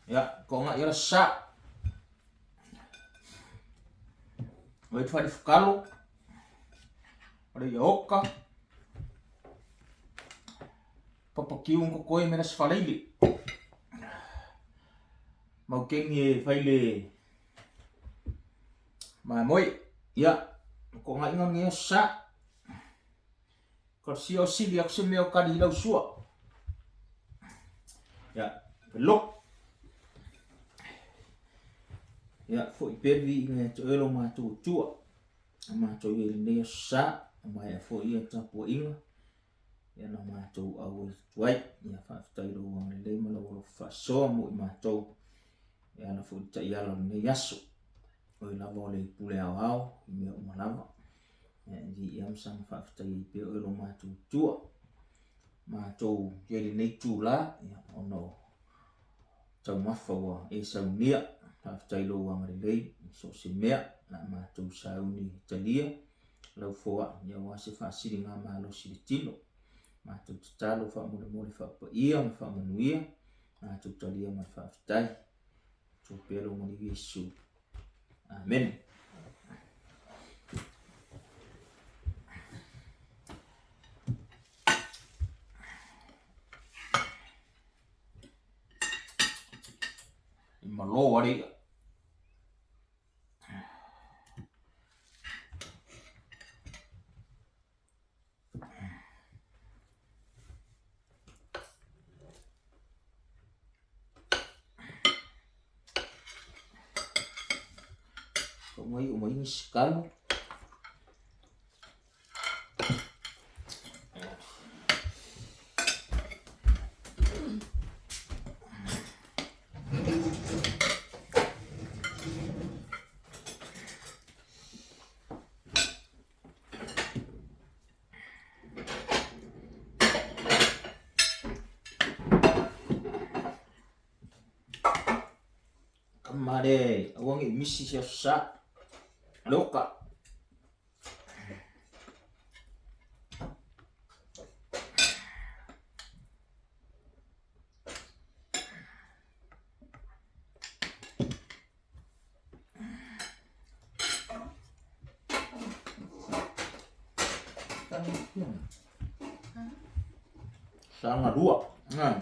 Ia, toaga ia la sa. Wai whare whakalo. Whare ia oka. Papa kiu ko koe mera sfaleile. Mau kengi e whaile mamoe. Ia, ko ngā inga ngia sa. Ko si o sili aku se mea o kari lau sua. Ia, lok. Ia, foi peli i ngā te oelo mātou tua. A mātou i lenei o sa, a mai a foi ia tapuainga. Ia na mātou au e tuai. Ia, whaafetai rau ang lelei ma lau alofa whaasoa mo i mātou. Ia na foi ta iala lenei aso. Oi lava o le pule ao ao, i mea uma lava. Ia, e viia ma saga faafetai ai pea oe lo matou tua. Matou i ai lenei itulā, ia, ona o taumafa ua e saunia. Faafetai lou agalelei i so o se mea la matou sauni e talia lau foai, ia aua se faasiliga malosi i le tino. Matou tatalo faamolemole faapaia ma faamanuia, matou talia ma le faafetai. Tua pea lou maliu Iesu. Amen. I malo ari ia. Ko mai o mai ni Kamare, aua nge misi se aso sa. Loka. Sanga lua. Nga.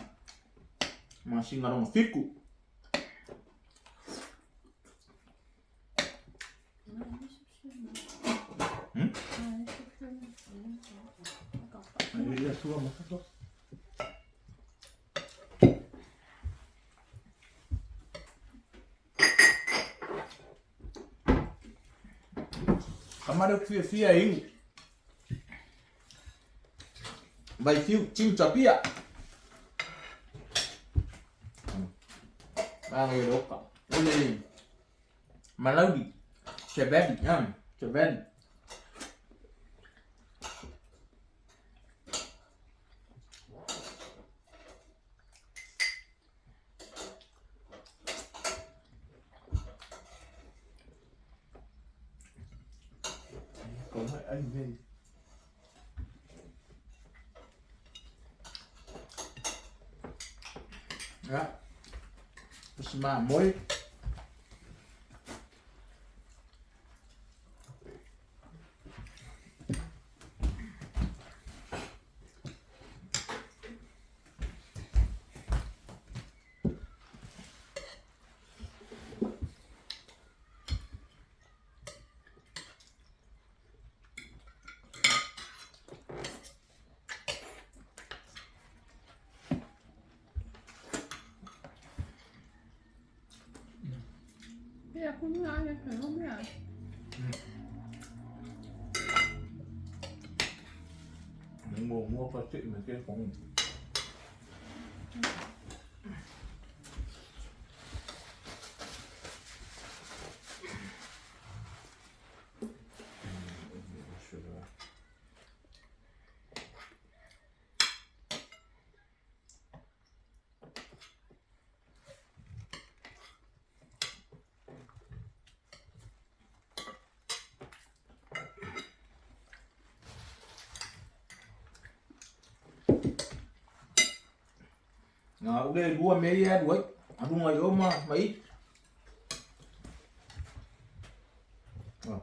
Masina lona fitu. Hmm? Ka mare fiafia e inu. Vai fiu tinu tapia. Manga e roka. Ole Malawi. Seveli, Seveli. Ia, pusi mamoe. Muamua ka sii me ke kong. Nā, ule lua mea ia alu ai. Aluga i o ma ma i. Ah.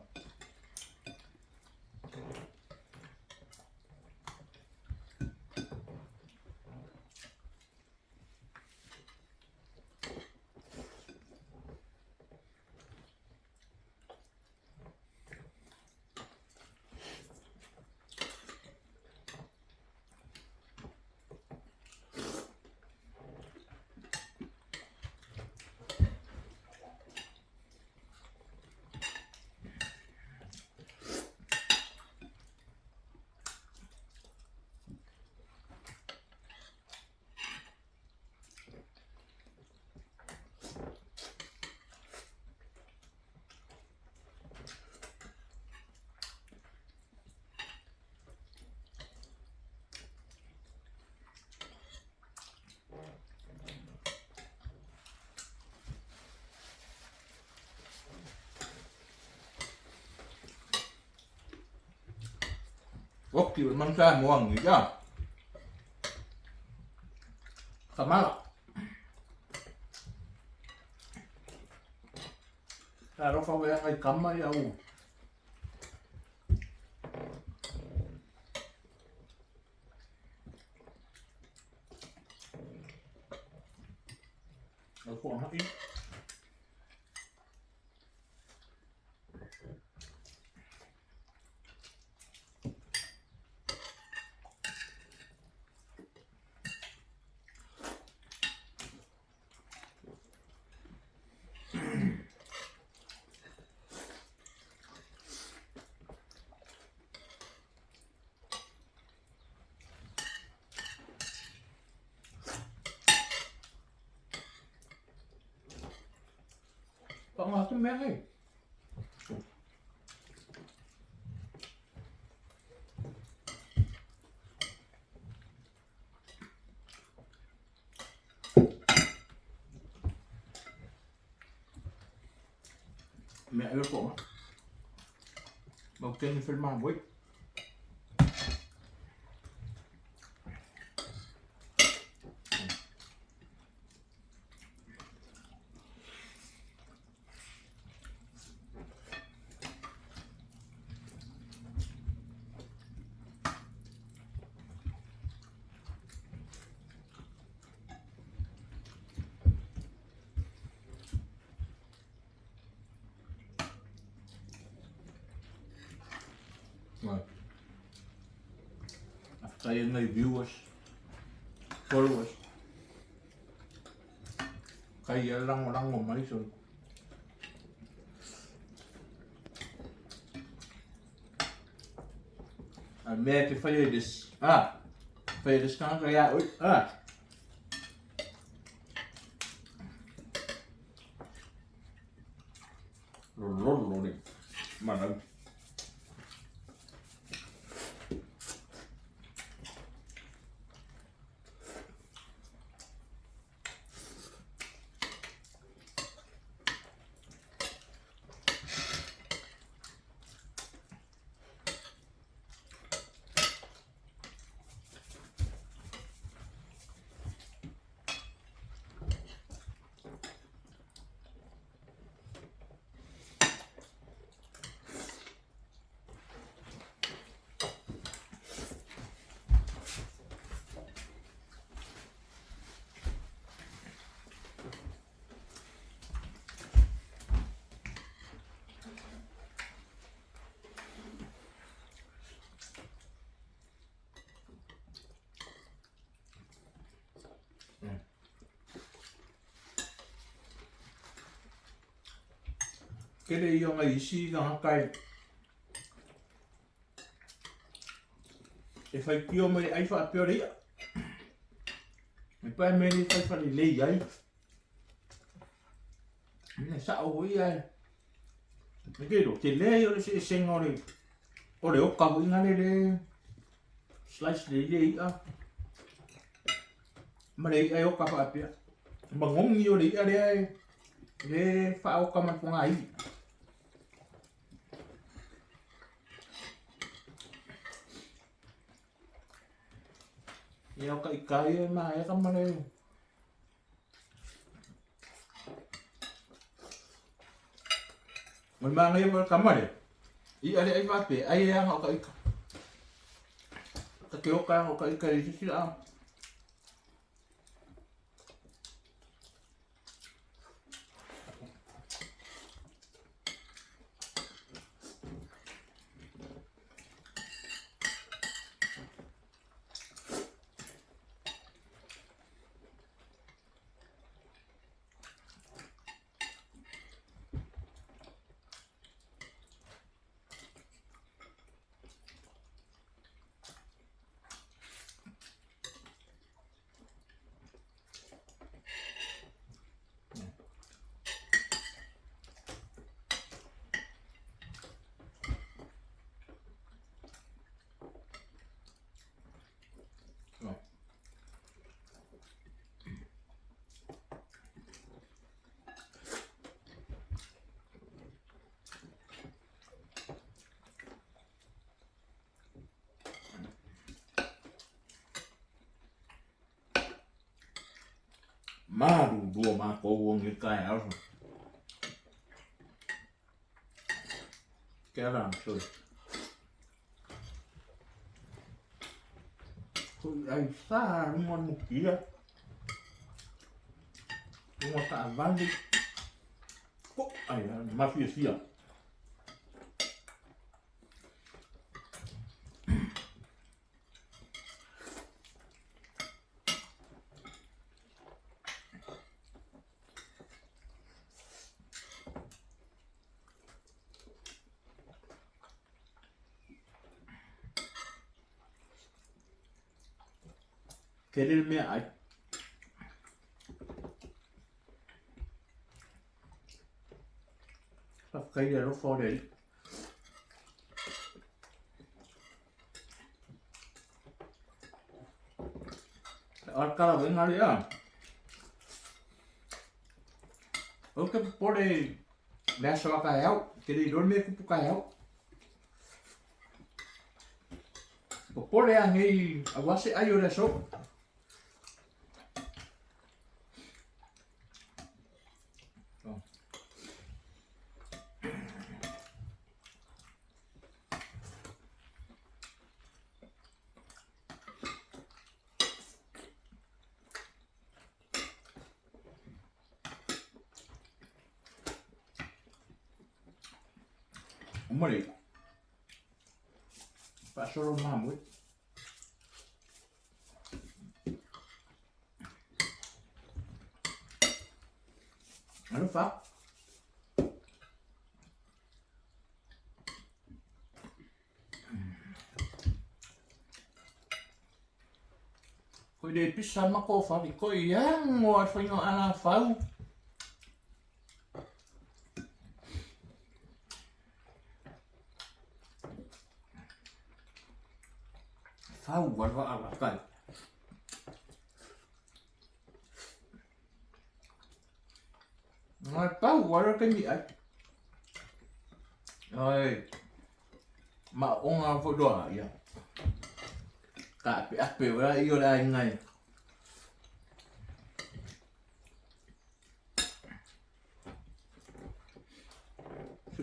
Oki o le manu Samoa ngi ia. Kamala. Alofa wea ngai kama ia u. Au fo'ana'i. Paʻa atu mea nei. Mea e ko. Mau teni fil ma bui. Faafetai e nai viewers, followers. Kai e lagolago mai so. A mea te whai ai this. Ah, whai ai this tangata ia oi. Ah. Lololo le manau. Kele ia ngai isi tagata e e faitio mai ai faapea le i'a. E pae mea le fai falelei ai. Mea sa'o foi ae e te iloa, tele ia o le eseesega o le o le oka foi lale le slice lelei le i'a ma le i'a e oka faapea. Magogi o le i'a lea e le faaoka ma le fogaivi. Ia o ka ika ia e maea ma le O le manaia foi o le tama lea, i'a le ai faapea, ai e aga o ta ita. Ta te oka aga o ta ita i se isi laa. Malulu o matou o lenei taeao. Ke ala soi. Ko ai sa lunga mukia. Lunga taavale. Ko ai mafiafia. Tele le meaai. Faafetai i le alofa o le Alii. O le talavaiga lea. Ou te popole i le aso a taeao. Te le iloa le mea e tupu taeao. Popole a nei aua se ai o le aso. Uma lea. Faasolo mamoe. Alofa. Ko le pisa ma ko whare, ko ia ngo a whainga ala whau. Whau warwa ala kai. Ngā tau wara ke mi ai. Ai. Ma o ngā wharoa ia. Ka ape ape wara i o la ingai.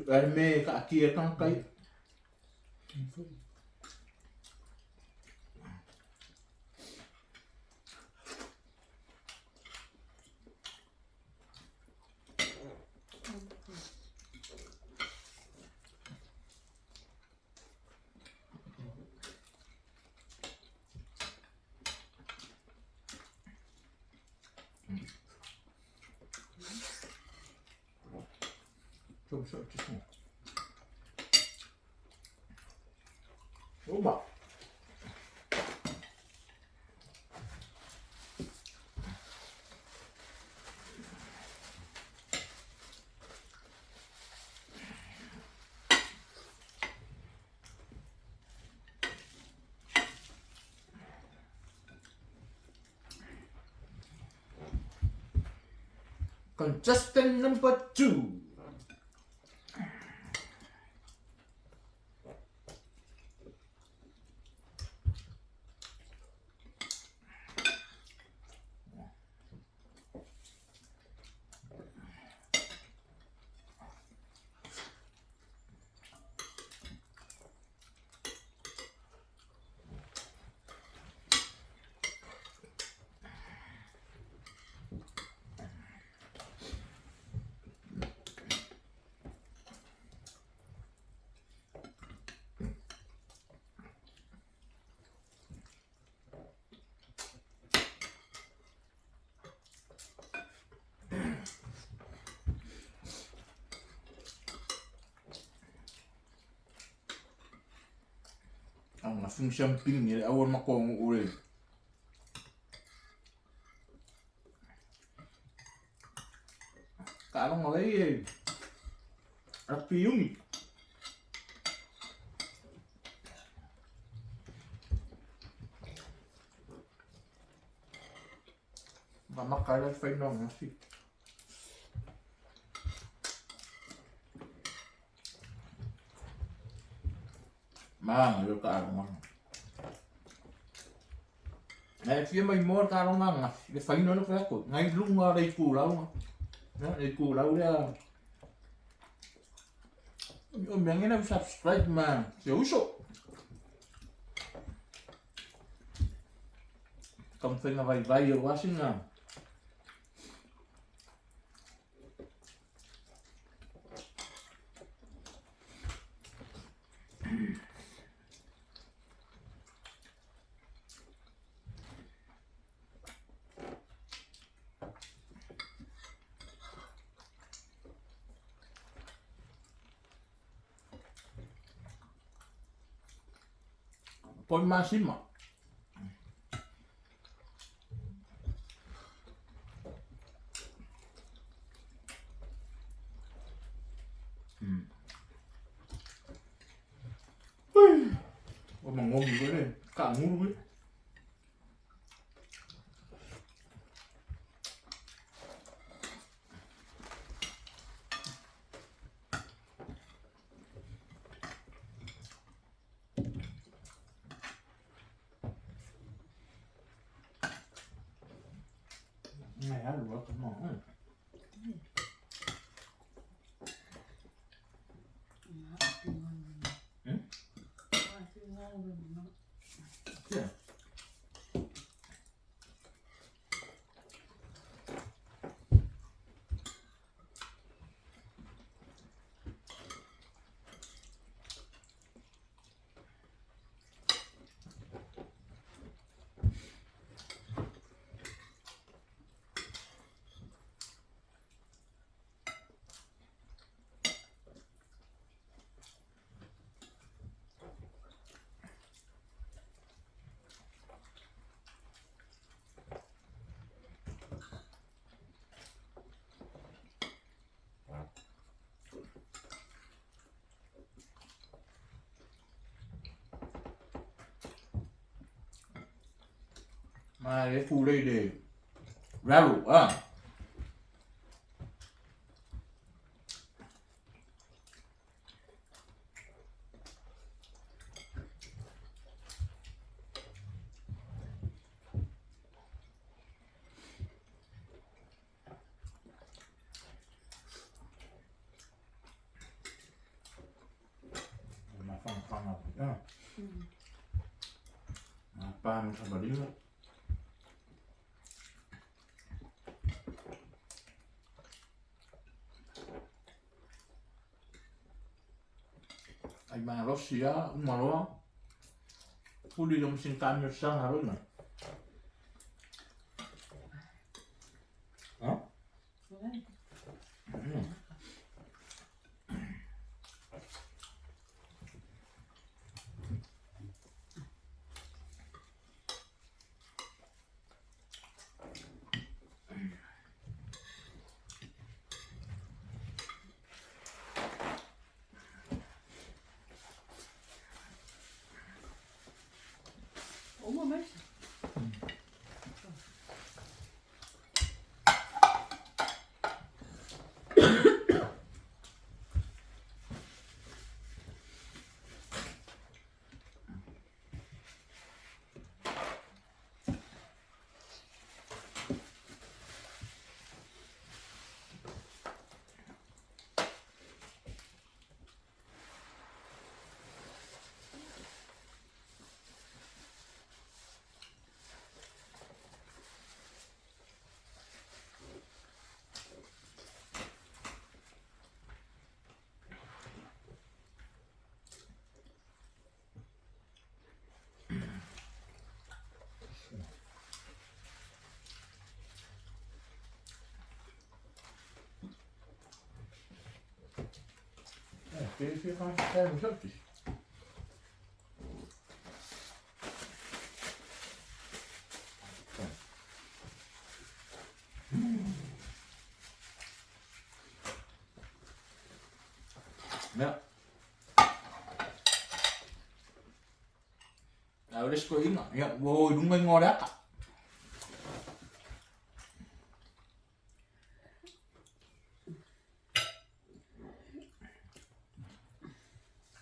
Ai me ka akia kankai. Uma. Contestant number 2. Angafi siamping le au o le matou nuu le taaloga lei e rugby uni. Mamaka ai le faina o angafi. Manaia le taaloga. Ae fia maimoa le taaloga ananafi, le faina lea fai atu, nai luga le itulau, le itulau lea. O mea ngena subscribe ma se uso. Taumafaiga vaivai aua sina Poi masima. Ua magomi foi le taagulu e. Ngai alu atu mo. Yeah. Ma le fulei le ralo a. Mafanafana ah. Mapa ma savalina. Ai malosi lava uma loa fuli le masini taamilosaga lona. Ha? Uma mais? Te fia faafetai ma Ia. A o le isi toeaina, ia, ua o i luga igoa o le ata.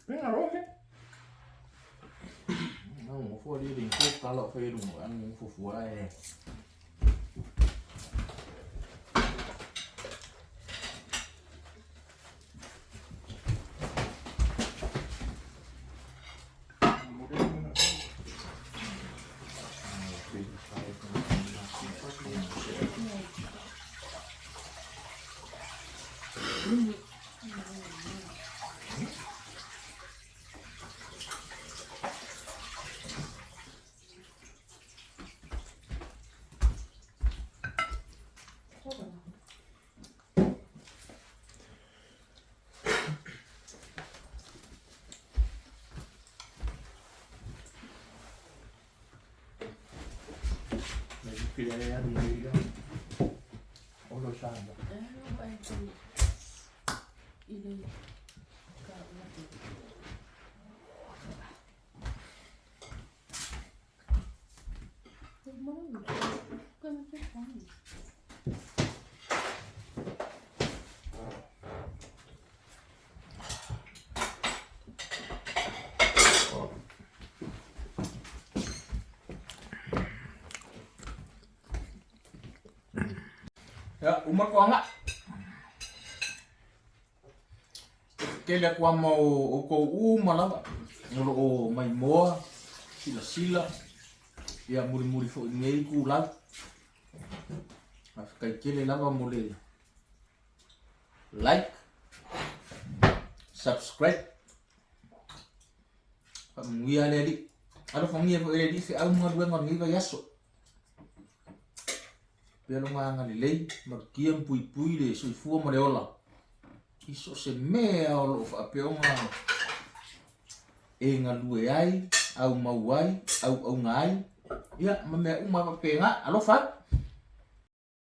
Pena loa mea. Nofo alii le ko tala o fai luga, nofo fua e. Ia, uma toaga. Tele atu lava ma outou uma lava o lo o maimoa, silasila, ia mulimuli foi i lenei itulau. Faafetai tele lava mo le like, subscribe. Faamanuia le Alii. Alofagia foi e le Alii feau ma galuega o lenei vaiaso. Pea lona agalelei, malutia ma puipui le soifua ma le ola i so o se mea o lo o faapea ona e galue ai, aumau ai, auauna ai, ia ma mea uma faapena. Alofa atu.